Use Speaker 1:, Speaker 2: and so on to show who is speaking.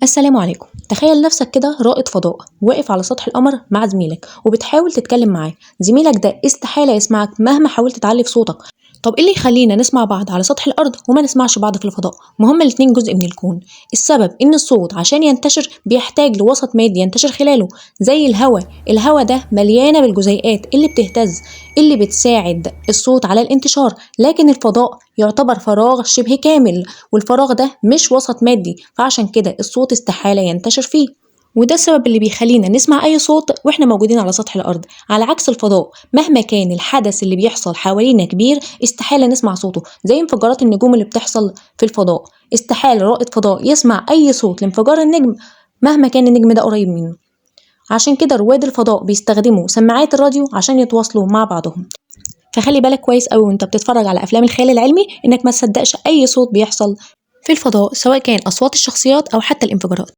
Speaker 1: السلام عليكم. تخيل نفسك كده رائد فضاء واقف على سطح القمر مع زميلك وبتحاول تتكلم معاه. زميلك ده استحالة يسمعك مهما حاولت تعلي في صوتك. طب ايه اللي يخلينا نسمع بعض على سطح الارض وما نسمعش بعض في الفضاء؟ ما هما الاتنين جزء من الكون. السبب ان الصوت عشان ينتشر بيحتاج لوسط مادي ينتشر خلاله، زي الهواء. الهواء ده مليانة بالجزيئات اللي بتهتز اللي بتساعد الصوت على الانتشار، لكن الفضاء يعتبر فراغ شبه كامل، والفراغ ده مش وسط مادي، فعشان كده الصوت استحالة ينتشر فيه. وده السبب اللي بيخلينا نسمع أي صوت وإحنا موجودين على سطح الأرض، على عكس الفضاء مهما كان الحدث اللي بيحصل حوالينا كبير استحالة نسمع صوته، زي انفجارات النجوم اللي بتحصل في الفضاء. استحالة رائد فضاء يسمع أي صوت لانفجار النجم مهما كان النجم ده قريب منه. عشان كده رواد الفضاء بيستخدموا سماعات الراديو عشان يتواصلوا مع بعضهم. فخلي بالك كويس قوي وانت بتتفرج على افلام الخيال العلمي انك ما تصدقش اي صوت بيحصل في الفضاء، سواء كان اصوات الشخصيات او حتى الانفجارات.